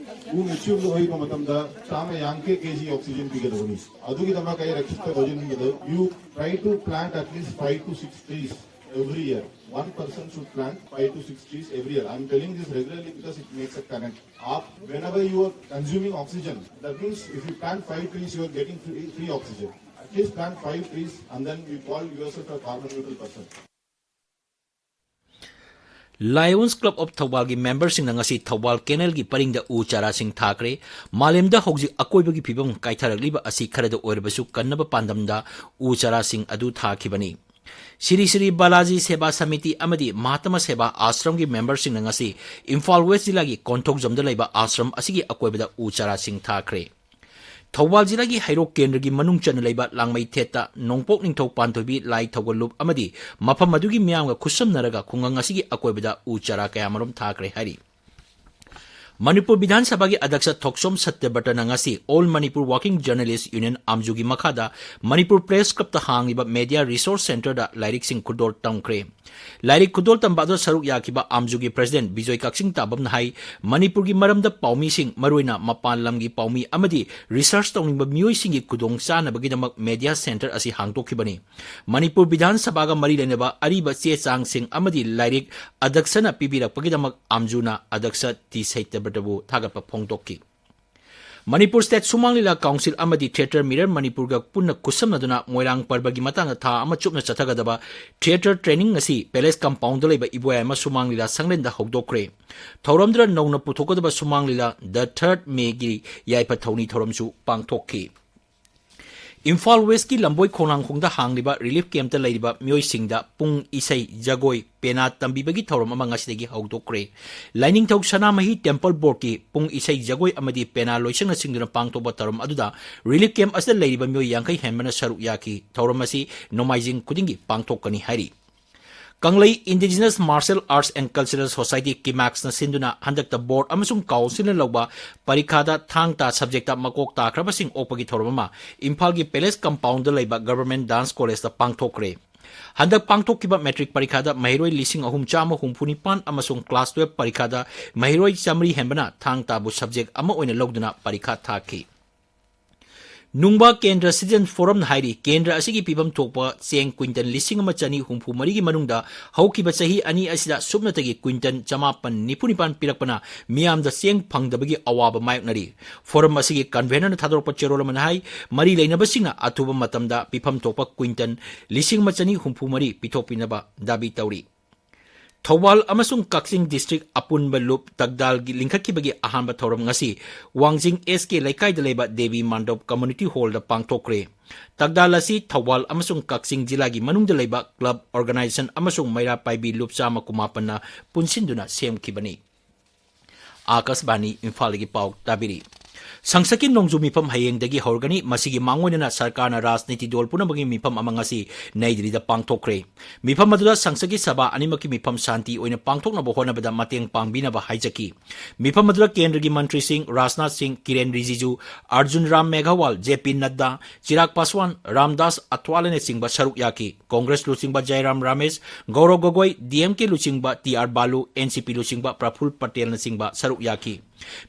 ꯎ mature ꯑꯣꯏꯕ ꯃꯇꯝꯗ ꯆꯥꯝꯃ ꯌꯥꯡꯈꯩ ꯀꯦ ꯖꯤ oxygen ꯄꯤꯒꯗꯕꯅꯤ꯫ ꯑꯗꯨꯒꯤꯗꯃꯛ ꯑꯩ ꯔꯛꯁꯤꯠꯇ ꯍꯧꯖꯤꯟꯅꯤꯡꯕꯗ, you try to plant at least five to six trees every year. One person should plant five to six trees every year. I'm telling this regularly because it makes a connect. आप, whenever you are consuming oxygen, that means if you plant five trees, you are getting free, free oxygen. At least plant five trees and then you call yourself a carbon neutral person. Lions Club of ꯊꯧꯕꯥꯜꯒꯤ ꯃꯦꯝꯕꯔꯁꯤꯡꯅ ꯉꯁꯤ ꯊꯧꯕꯥꯜ ꯀꯦꯅꯦꯜꯒꯤ ꯄꯔꯤꯡꯗ ꯎ ꯆꯥꯔꯥꯁꯤꯡ ꯊꯥꯈ꯭ꯔꯦ꯫ ꯃꯥꯂꯦꯝꯗ ꯍꯧꯖꯤꯛ ꯑꯀꯣꯏꯕꯒꯤ ꯐꯤꯕꯝ ꯀꯥꯏꯊꯔꯛꯂꯤꯕ ꯑꯁꯤ ꯈꯔꯗ ꯑꯣꯏꯔꯕꯁꯨ ꯀꯟꯅꯕ ꯄꯥꯟꯗꯝꯗ ꯎ ꯆꯥꯔꯥꯁꯤꯡ ꯑꯗꯨ ꯊꯥꯈꯤꯕꯅꯤ꯫ ꯁ꯭ꯔꯤ ꯁ꯭ꯔꯤ ꯕꯥꯂꯥꯖꯤ ꯁꯦꯕꯥ ꯁꯃꯤꯇꯤ ꯑꯃꯗꯤ ꯃꯍꯥꯇꯃ ꯁꯦꯕꯥ ꯑꯥꯁ꯭ꯔꯝꯒꯤ ꯃꯦꯝꯕꯔꯁꯤꯡꯅ ꯉꯁꯤ ꯏꯝꯐꯥꯜ ꯋꯦꯁ ꯖꯤꯂꯥꯒꯤ ꯀꯣꯟꯊꯧꯖꯝꯗ ꯂꯩꯕ ꯑꯥꯁ꯭ꯔꯝ ꯑꯁꯤꯒꯤ ꯑꯀꯣꯏꯕꯗ ꯎ ꯆꯥꯔꯥꯁꯤꯡ ꯊꯥꯈ꯭ꯔꯦ꯫ ꯊꯧꯕꯥꯜ ꯖꯤꯂꯥꯒꯤ ꯍꯩꯔꯣꯛ ꯀꯦꯟꯗ꯭ꯔꯒꯤ ꯃꯅꯨꯡ ꯆꯟꯅ ꯂꯩꯕ ꯂꯥꯡꯃꯩꯊꯦꯠꯇ ꯅꯣꯡꯄꯣꯛ ꯅꯤꯡꯊꯧ ꯄꯥꯟꯊꯣꯏꯕꯤ ꯂꯥꯏ ꯊꯧꯒꯜꯂꯨꯞ ꯑꯃꯗꯤ ꯃꯐꯝ ꯑꯗꯨꯒꯤ ꯃꯤꯌꯥꯝꯒ ꯈꯨꯠꯁꯝꯅꯔꯒ ꯈꯨꯡꯒꯪ ꯑꯁꯤꯒꯤ ꯑꯀꯣꯏꯕꯗ ꯎ ꯆꯥꯔꯥ ꯀꯌꯥꯃꯔꯨꯝ ꯊꯥꯈ꯭ꯔꯦ ꯍꯥꯏꯔꯤ꯫ ꯃꯅꯤꯄꯨꯔ ꯕꯤꯙꯥꯟ ꯁꯚꯥꯒꯤ ꯑꯗ꯭ꯌꯛꯁ ꯊꯣꯛꯆꯣꯝ ꯁꯇ꯭ꯌꯕ꯭ꯔꯇꯅ ꯉꯁꯤ All Manipur Working Journalist Union, ꯑꯥꯝꯖꯨꯒꯤ ꯃꯈꯥꯗ ꯃꯅꯤꯄꯨꯔ ꯄ꯭ꯔꯦꯁ ꯀ꯭ꯂꯕꯇ ꯍꯥꯡꯂꯤꯕ ꯃꯦꯗꯤꯌꯥ ꯔꯤꯁꯣꯔꯁ ꯁꯦꯟꯇꯔꯗ ꯂꯥꯏꯔꯤꯛꯁꯤꯡ ꯈꯨꯗꯣꯜ ꯇꯝꯈ꯭ꯔꯦ꯫ ꯂꯥꯏꯔꯤꯛ ꯈꯨꯗꯣꯜ ꯇꯝꯕ ꯑꯗꯨꯗ ꯁꯔꯨꯛ ꯌꯥꯈꯤꯕ ꯑꯥꯝꯖꯨꯒꯤ ꯄ꯭ꯔꯦꯁꯤꯗꯦꯟꯠ ꯕꯤꯖꯣꯏ ꯀꯛꯆꯤꯡ ꯇꯥꯕꯝꯅ ꯍꯥꯏ, ꯃꯅꯤꯄꯨꯔꯒꯤ ꯃꯔꯝꯗ ꯄꯥꯎꯃꯤꯁꯤꯡ, ꯃꯔꯨꯑꯣꯏꯅ ꯃꯄꯥꯟ ꯂꯝꯒꯤ ꯄꯥꯎꯃꯤ ꯑꯃꯗꯤ ꯔꯤꯁꯔꯁ ꯇꯧꯅꯤꯡꯕ ꯃꯤꯑꯣꯏꯁꯤꯡꯒꯤ ꯈꯨꯗꯣꯡꯆꯥꯅꯕꯒꯤꯗꯃꯛ ꯃꯦꯗꯤꯌꯥ ꯁꯦꯟꯇꯔ ꯑꯁꯤ ꯍꯥꯡꯗꯣꯛꯈꯤꯕꯅꯤ꯫ ꯃꯅꯤꯄꯨꯔ ꯕꯤꯙꯥꯟ ꯁꯚꯥꯒ ꯃꯔꯤ ꯂꯩꯅꯕ ꯑꯔꯤꯕ ꯆꯦ ꯆꯥꯡꯁꯤꯡ ꯑꯃꯗꯤ ꯂꯥꯏꯔꯤꯛ ꯑꯗ꯭ꯌꯛꯁꯅ ꯄꯤꯕꯤꯔꯛꯄꯒꯤꯗꯃꯛ ꯑꯥꯝꯖꯨꯅ ꯑꯗ꯭ꯌꯛꯁ ꯇꯤ ꯁꯇ꯭ꯌꯕ꯭ꯔꯇꯕꯨ ꯊꯥꯒꯠꯄ ꯐꯣꯡꯗꯣꯛꯈꯤ꯫ ꯃꯅꯤꯄꯨꯔ ꯁ꯭ꯇꯦꯠ ꯁꯨꯃꯥꯡ ꯂꯤꯂꯥ ꯀꯥꯎꯟꯁꯤꯜ ꯑꯃꯗꯤ ꯊꯤꯌꯦꯇꯔ ꯃꯤꯔꯔ ꯃꯅꯤꯄꯨꯔꯒ ꯄꯨꯟꯅ ꯈꯨꯠꯁꯝꯅꯗꯨꯅ ꯃꯣꯏꯔꯥꯡ ꯄꯔꯕꯒꯤ ꯃꯇꯥꯡꯗ ꯊꯥ ꯑꯃ ꯆꯨꯞꯅ ꯆꯠꯊꯒꯗꯕ ꯊꯤꯌꯦꯇꯔ ꯇ꯭ꯔꯦꯅꯤꯡ ꯉꯁꯤ ꯄꯦꯂꯦꯁ ꯀꯝꯄꯥꯎꯟꯗ ꯂꯩꯕ ꯏꯕꯣꯌꯥꯏꯃ ꯁꯨꯃꯥꯡ ꯂꯤꯂꯥ ꯁꯪꯂꯦꯟꯗ ꯍꯧꯗꯣꯛꯈ꯭ꯔꯦ꯫ ꯊꯧꯔꯝꯗꯨꯗ ꯅꯧꯅ ꯄꯨꯊꯣꯛꯀꯗꯕ ꯁꯨꯃꯥꯡ ꯂꯤꯂꯥ The Third Mayꯒꯤ ꯌꯥꯏꯐ ꯊꯧꯅꯤ ꯊꯧꯔꯝꯁꯨ ꯄꯥꯡꯊꯣꯛꯈꯤ꯫ ꯏꯝꯐꯥꯜ ꯋꯦꯁꯀꯤ ꯂꯝꯕꯣꯏ ꯈꯣꯡꯅꯥꯡꯈꯣꯡꯗ ꯍꯥꯡꯂꯤꯕ ꯔꯤꯂꯤꯐ ꯀꯦꯝꯞꯇ ꯂꯩꯔꯤꯕ ꯃꯤꯑꯣꯏꯁꯤꯡꯗ ꯄꯨꯡ ꯏꯁꯩ, ꯖꯒꯣꯏ, ꯄꯦꯅꯥ ꯇꯝꯕꯤꯕꯒꯤ ꯊꯧꯔꯝ ꯑꯃ ꯉꯁꯤꯗꯒꯤ ꯍꯧꯗꯣꯛꯈ꯭ꯔꯦ꯫ ꯂꯥꯏꯅꯤꯡꯊꯧ ꯁꯅꯥꯃꯍꯤ ꯇꯦꯝꯄꯜ ꯕꯣꯔꯗꯀꯤ ꯄꯨꯡ ꯏꯁꯩ, ꯖꯒꯣꯏ ꯑꯃꯗꯤ ꯄꯦꯅꯥ ꯂꯣꯏꯁꯪꯅꯆꯤꯡꯗꯨꯅ ꯄꯥꯡꯊꯣꯛꯄ ꯊꯧꯔꯝ ꯑꯗꯨꯗ ꯔꯤꯂꯤꯐ ꯀꯦꯝꯞ ꯑꯁꯤꯗ ꯂꯩꯔꯤꯕ ꯃꯤꯑꯣꯏ ꯌꯥꯡꯈꯩ ꯍꯦꯟꯕꯅ ꯁꯔꯨꯛ ꯌꯥꯈꯤ꯫ ꯊꯧꯔꯝ ꯑꯁꯤ ꯅꯣꯡꯃꯥꯏꯖꯤꯡ ꯈꯨꯗꯤꯡꯒꯤ ꯄꯥꯡꯊꯣꯛꯀꯅꯤ ꯍꯥꯏꯔꯤ꯫ ꯀꯪꯂꯩ Indigenous Martial Arts and Cultural Society, ꯀꯤꯃꯥꯛꯁꯅ ꯁꯤꯟꯗꯨꯅ ꯍꯟꯗꯛꯇ ꯕꯣꯔꯗ ꯑꯃꯁꯨꯡ ꯀꯥꯎꯟꯁꯤꯜꯅ ꯂꯧꯕ ꯄꯔꯤꯈꯥꯗ ꯊꯥꯡ ꯇꯥ ꯁꯕꯖꯦꯛꯇ ꯃꯀꯣꯛ ꯇꯥꯈ꯭ꯔꯕꯁꯤꯡ ꯑꯣꯛꯄꯒꯤ ꯊꯧꯔꯝ ꯑꯃ ꯏꯝꯐꯥꯜꯒꯤ ꯄꯦꯂꯦꯁ ꯀꯝꯄꯥꯎꯟꯗ ꯂꯩꯕ ꯒꯚꯔꯟꯃꯦꯟꯠ ꯗꯥꯟꯁ ꯀꯣꯂꯦꯖꯇ ꯄꯥꯡꯊꯣꯛꯈ꯭ꯔꯦ꯫ ꯍꯟꯗꯛ ꯄꯥꯡꯊꯣꯛꯈꯤꯕ ꯃꯦꯇ꯭ꯔꯤꯛ ꯄꯔꯤꯈꯥꯗ ꯃꯍꯩꯔꯣꯏ ꯂꯤꯁꯤꯡ ꯑꯍꯨꯝ ꯆꯥꯝꯃ ꯍꯨꯝꯐꯨ ꯅꯤꯄꯥꯟ ꯑꯃꯁꯨꯡ ꯀ꯭ꯂꯥꯁ ꯇꯨꯌꯦꯜꯐ ꯄꯔꯤꯈꯥꯗ ꯃꯍꯩꯔꯣꯏ ꯆꯥꯃꯔꯤ ꯍꯦꯟꯕꯅ ꯊꯥꯡ ꯇꯥꯕꯨ ꯁꯕꯖꯦꯛ ꯑꯃ ꯑꯣꯏꯅ ꯂꯧꯗꯨꯅ ꯄꯔꯤꯈꯥ ꯊꯥꯈꯤ꯫ ꯅꯨꯡꯕ ꯀꯦꯟꯗ꯭ꯔ ꯁꯤꯇꯤꯖꯟ ꯐꯣꯔꯝꯅ ꯍꯥꯏꯔꯤ, ꯀꯦꯟꯗ꯭ꯔ ꯑꯁꯤꯒꯤ ꯄꯤꯐꯝ ꯊꯣꯛꯄ ꯆꯦꯡ ꯀ꯭ꯋꯤꯟꯇꯜ ꯂꯤꯁꯤꯡ ꯑꯃ ꯆꯅꯤ ꯍꯨꯝꯐꯨ ꯃꯔꯤꯒꯤ ꯃꯅꯨꯡꯗ ꯍꯧꯈꯤꯕ ꯆꯍꯤ ꯑꯅꯤ ꯑꯁꯤꯗ ꯁꯨꯞꯅꯇꯒꯤ ꯀ꯭ꯋꯤꯟꯇꯜ ꯆꯃꯥꯄꯟ ꯅꯤꯐꯨ ꯅꯤꯄꯥꯟ ꯄꯤꯔꯛꯄꯅ ꯃꯤꯌꯥꯝꯗ ꯆꯦꯡ ꯐꯪꯗꯕꯒꯤ ꯑꯋꯥꯕ ꯃꯥꯌꯣꯛꯅꯔꯤ꯫ ꯐꯣꯔꯝ ꯑꯁꯤꯒꯤ ꯀꯟꯚꯦꯅꯔꯅ ꯊꯥꯗꯣꯔꯛꯄ ꯆꯦꯔꯣꯜ ꯑꯃꯅ ꯍꯥꯏ, ꯃꯔꯤ ꯂꯩꯅꯕꯁꯤꯡꯅ ꯑꯊꯨꯕ ꯃꯇꯝꯗ ꯄꯤꯐꯝ ꯊꯣꯛꯄ ꯀ꯭ꯋꯤꯟꯇꯜ ꯂꯤꯁꯤꯡ ꯑꯃ ꯆꯅꯤ ꯍꯨꯝꯐꯨ ꯃꯔꯤ ꯄꯤꯊꯣꯛꯄꯤꯅꯕ ꯗꯥꯕꯤ ꯇꯧꯔꯤ꯫ ꯊꯧꯕꯥꯜ ꯑꯃꯁꯨꯡ ꯀꯛꯆꯤꯡ district ꯑꯄꯨꯟꯕ ꯂꯨꯞ ꯇꯛꯗꯥꯜꯒꯤ ꯂꯤꯡꯈꯠꯈꯤꯕꯒꯤ ꯑꯍꯥꯟꯕ ꯊꯧꯔꯝ ꯉꯁꯤ ꯋꯥꯡꯖꯤꯡ S K ꯂꯩꯀꯥꯏꯗ ꯂꯩꯕ ꯗꯦꯕꯤ ꯃꯥꯟꯗꯣꯞ community hallꯗ ꯄꯥꯡꯊꯣꯛꯈ꯭ꯔꯦ꯫ ꯇꯛꯗꯥꯜ ꯑꯁꯤ ꯊꯧꯕꯥꯜ ꯑꯃꯁꯨꯡ ꯀꯛꯆꯤꯡ ꯖꯤꯂꯥꯒꯤ ꯃꯅꯨꯡꯗ ꯂꯩꯕ club, organization ꯑꯃꯁꯨꯡ ꯃꯩꯔꯥ ꯄꯥꯏꯕꯤ ꯂꯨꯞ ꯆꯥꯝꯃ ꯀꯨꯟꯃꯥꯄꯟꯅ ꯄꯨꯟꯁꯤꯟꯗꯨꯅ ꯁꯦꯝꯈꯤꯕꯅꯤ꯫ ꯑꯥꯀꯥꯁꯕꯥꯅꯤ ꯏꯝꯐꯥꯜꯗꯒꯤ ꯄꯥꯎ ꯇꯥꯕꯤꯔꯤ꯫ ꯁꯪꯁꯠꯀꯤ ꯅꯣꯡꯖꯨ ꯃꯤꯐꯝ ꯍꯌꯦꯡꯗꯒꯤ ꯍꯧꯔꯒꯅꯤ꯫ ꯃꯁꯤꯒꯤ ꯃꯥꯡꯑꯣꯏꯅꯅ ꯁꯔꯀꯥꯔꯅ ꯔꯥꯖꯅꯤꯇꯤ ꯗꯣꯜ ꯄꯨꯝꯅꯃꯛꯀꯤ ꯃꯤꯐꯝ ꯑꯃ ꯉꯁꯤ ꯅꯩ ꯗꯤꯜꯂꯤꯗ ꯄꯥꯡꯊꯣꯛꯈ꯭ꯔꯦ꯫ ꯃꯤꯐꯝ ꯑꯗꯨꯗ ꯁꯪꯁꯠꯀꯤ ꯁꯚꯥ ꯑꯅꯤꯃꯛꯀꯤ ꯃꯤꯐꯝ ꯁꯥꯟꯇꯤ ꯑꯣꯏꯅ ꯄꯥꯡꯊꯣꯛꯅꯕ ꯍꯣꯠꯅꯕꯗ ꯃꯇꯦꯡ ꯄꯥꯡꯕꯤꯅꯕ ꯍꯥꯏꯖꯈꯤ꯫ ꯃꯤꯐꯝ ꯑꯗꯨꯗ ꯀꯦꯟꯗ꯭ꯔꯒꯤ ꯃꯟꯇ꯭ꯔꯤꯁꯤꯡ ꯔꯥꯖꯅꯥꯊ ꯁꯤꯡ, ꯀꯤꯔꯦꯟ ꯔꯤꯖꯤꯖꯨ, ꯑꯔꯖꯨꯟ ꯔꯥꯝ ꯃꯦꯘꯋꯥꯜ, ꯖꯦ ꯄꯤ ꯅꯗ꯭ꯗꯥ, ꯆꯤꯔꯥꯒ ꯄꯥꯁꯋꯥꯟ, ꯔꯥꯝꯗꯥꯁ ꯑꯊꯋꯥꯂꯦꯅꯆꯤꯡꯕ ꯁꯔꯨꯛ ꯌꯥꯈꯤ꯫ ꯀꯣꯡꯒ꯭ꯔꯦꯁ ꯂꯨꯆꯤꯡꯕ Jairam Ramesh, Gaurav Gogoi, D M K ꯂꯨꯆꯤꯡꯕ T R Baalu, N C P ꯂꯨꯆꯤꯡꯕ ꯄ꯭ꯔꯐꯨꯜ ꯄꯇꯦꯜꯅꯆꯤꯡꯕ ꯁꯔꯨꯛ ꯌꯥꯈꯤ꯫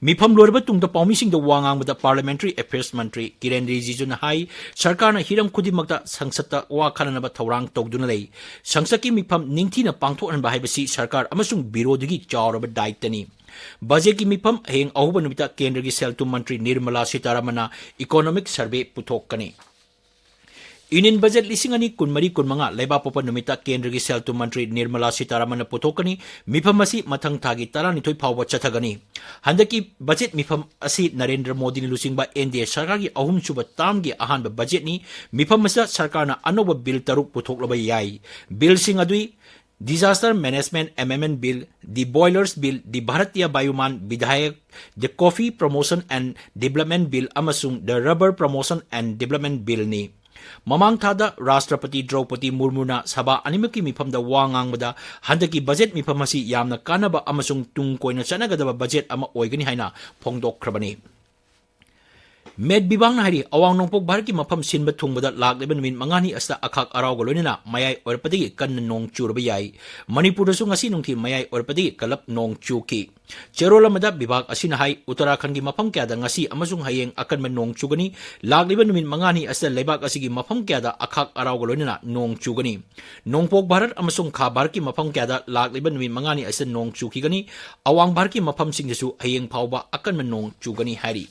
ꯃꯤꯐꯝ ꯂꯣꯏꯔꯕ ꯇꯨꯡꯗ ꯄꯥꯎꯃꯤꯁꯤꯡꯗ ꯋꯥ ꯉꯥꯡꯕꯗ Parliamentary Affairs ꯃꯟꯇ꯭ꯔꯤ ꯀꯤꯔꯦꯟ ꯔꯤꯖꯤꯖꯨꯅ ꯍꯥꯏ, ꯁꯔꯀꯥꯔꯅ ꯍꯤꯔꯝ ꯈꯨꯗꯤꯡꯃꯛꯇ ꯁꯪꯁꯠꯇ ꯋꯥ ꯈꯟꯅꯅꯕ ꯊꯧꯔꯥꯡ ꯇꯧꯗꯨꯅ ꯂꯩ꯫ ꯁꯪꯁꯠꯀꯤ ꯃꯤꯐꯝ ꯅꯤꯡꯊꯤꯅ ꯄꯥꯡꯊꯣꯛꯍꯟꯕ ꯍꯥꯏꯕꯁꯤ ꯁꯔꯀꯥꯔ ꯑꯃꯁꯨꯡ ꯕꯤꯔꯣꯙꯤꯒꯤ ꯆꯥꯎꯔꯕ ꯗꯥꯌꯤꯠꯇꯅꯤ꯫ ꯕꯖꯦꯠꯀꯤ ꯃꯤꯐꯝ ꯍꯌꯦꯡ ꯑꯍꯧꯕ ꯅꯨꯃꯤꯠꯇ ꯀꯦꯟꯗ꯭ꯔꯒꯤ ꯁꯦꯜ ꯊꯨꯝ ꯃꯟꯇ꯭ꯔꯤ Nirmala ꯁꯤꯇꯥꯔꯥꯃꯟꯅ economic survey ꯄꯨꯊꯣꯛꯀꯅꯤ꯫ Union Budget ꯂꯤꯁꯤꯡ ꯑꯅꯤ ꯀꯨꯟꯃꯔꯤ ꯀꯨꯟꯃꯉꯥ ꯂꯩꯕꯥꯛꯄꯣꯛꯄ ꯅꯨꯃꯤꯠꯇ ꯀꯦꯟꯗ꯭ꯔꯒꯤ ꯁꯦꯜ ꯊꯨꯝ ꯃꯟꯇ꯭ꯔꯤ ꯅꯤꯔꯃꯂꯥ ꯁꯤꯇꯥꯔꯥꯃꯟꯅ ꯄꯨꯊꯣꯛꯀꯅꯤ꯫ ꯃꯤꯐꯝ ꯑꯁꯤ ꯃꯊꯪ ꯊꯥꯒꯤ ꯇꯔꯥꯅꯤꯊꯣꯏ ꯐꯥꯎꯕ ꯆꯠꯊꯒꯅꯤ꯫ ꯍꯟꯗꯛꯀꯤ ꯕꯖꯦꯠ ꯃꯤꯐꯝ ꯑꯁꯤ ꯅꯔꯦꯟꯗ꯭ꯔ ꯃꯣꯗꯤꯅ ꯂꯨꯆꯤꯡꯕ N D A ꯁꯔꯀꯥꯔꯒꯤ ꯑꯍꯨꯝꯁꯨꯕ ꯇꯥꯔꯝꯒꯤ ꯑꯍꯥꯟꯕ ꯕꯖꯦꯠꯅꯤ꯫ ꯃꯤꯐꯝ ꯑꯁꯤꯗ ꯁꯔꯀꯥꯔꯅ ꯑꯅꯧꯕ ꯕꯤꯜ ꯇꯔꯨꯛ ꯄꯨꯊꯣꯛꯂꯕ ꯌꯥꯏ꯫ ꯕꯤꯜꯁꯤꯡ ꯑꯗꯨꯗꯤ Disaster Management Amendment Bill, the Boilers Bill, the Bharatiya Vayuman Vidhayak, the Coffee Promotion and Development Bill ꯑꯃꯁꯨꯡ the Rubber Promotion and Development Billꯅꯤ꯫ ꯃꯃꯥꯡ ꯊꯥꯗ ꯔꯥꯁꯇ꯭ꯔꯄꯇꯤ ꯗ꯭ꯔꯧꯄꯗꯤ ꯃꯨꯔꯃꯨꯅ ꯁꯚꯥ ꯑꯅꯤꯃꯛꯀꯤ ꯃꯤꯐꯝꯗ ꯋꯥ ꯉꯥꯡꯕꯗ ꯍꯟꯗꯛꯀꯤ ꯕꯖꯦꯠ ꯃꯤꯐꯝ ꯑꯁꯤ ꯌꯥꯝꯅ ꯀꯥꯟꯅꯕ ꯑꯃꯁꯨꯡ ꯇꯨꯡ ꯀꯣꯏꯅ ꯆꯠꯅꯒꯗꯕ ꯕꯖꯦꯠ ꯑꯃ ꯑꯣꯏꯒꯅꯤ ꯍꯥꯏꯅ ꯐꯣꯡꯗꯣꯛꯈ꯭ꯔꯕꯅꯤ꯫ ꯃꯦꯠ ꯕꯤꯕꯥꯡꯅ ꯍꯥꯏꯔꯤ, ꯑꯋꯥꯡ ꯅꯣꯡꯄꯣꯛ ꯚꯥꯔꯠꯀꯤ ꯃꯐꯝ ꯁꯤꯟꯕ ꯊꯨꯡꯕꯗ ꯂꯥꯛꯂꯤꯕ ꯅꯨꯃꯤꯠ ꯃꯉꯥꯅꯤ ꯑꯁꯤꯗ ꯑꯈꯥꯛ ꯑꯔꯥꯎꯒ ꯂꯣꯏꯅꯅ ꯃꯌꯥꯏ ꯑꯣꯏꯔꯞꯄꯗꯒꯤ ꯀꯟꯅ ꯅꯣꯡ ꯆꯨꯔꯕ ꯌꯥꯏ꯫ ꯃꯅꯤꯄꯨꯔꯗꯁꯨ ꯉꯁꯤ ꯅꯨꯡꯊꯤꯜ ꯃꯌꯥꯏ ꯑꯣꯏꯔꯞꯄꯗꯒꯤ ꯀꯜꯂꯞ ꯅꯣꯡ ꯆꯨꯈꯤ꯫ ꯆꯦꯔꯣꯜ ꯑꯃꯗ ꯕꯤꯚꯥꯒ ꯑꯁꯤꯅ ꯍꯥꯏ, ꯎꯠꯇꯔꯥꯈꯟꯒꯤ ꯃꯐꯝ ꯀꯌꯥꯗ ꯉꯁꯤ ꯑꯃꯁꯨꯡ ꯍꯌꯦꯡ ꯑꯀꯟꯕ ꯅꯣꯡ ꯆꯨꯒꯅꯤ꯫ ꯂꯥꯛꯂꯤꯕ ꯅꯨꯃꯤꯠ ꯃꯉꯥꯅꯤ ꯑꯁꯤꯗ ꯂꯩꯕꯥꯛ ꯑꯁꯤꯒꯤ ꯃꯐꯝ ꯀꯌꯥꯗ ꯑꯈꯥꯛ ꯑꯔꯥꯎꯒ ꯂꯣꯏꯅꯅ ꯅꯣꯡ ꯆꯨꯒꯅꯤ꯫ ꯅꯣꯡꯄꯣꯛ ꯚꯥꯔꯠ ꯑꯃꯁꯨꯡ ꯈꯥ ꯚꯥꯔꯠꯀꯤ ꯃꯐꯝ ꯀꯌꯥꯗ ꯂꯥꯛꯂꯤꯕ ꯅꯨꯃꯤꯠ ꯃꯉꯥꯅꯤ ꯑꯁꯤꯗ ꯅꯣꯡ ꯆꯨꯈꯤꯒꯅꯤ꯫ ꯑꯋꯥꯡ ꯚꯥꯔꯠꯀꯤ ꯃꯐꯝꯁꯤꯡꯗꯁꯨ ꯍꯌꯦꯡ ꯐꯥꯎꯕ ꯑꯀꯟꯕ ꯅꯣꯡ ꯆꯨꯒꯅꯤ ꯍꯥꯏꯔꯤ꯫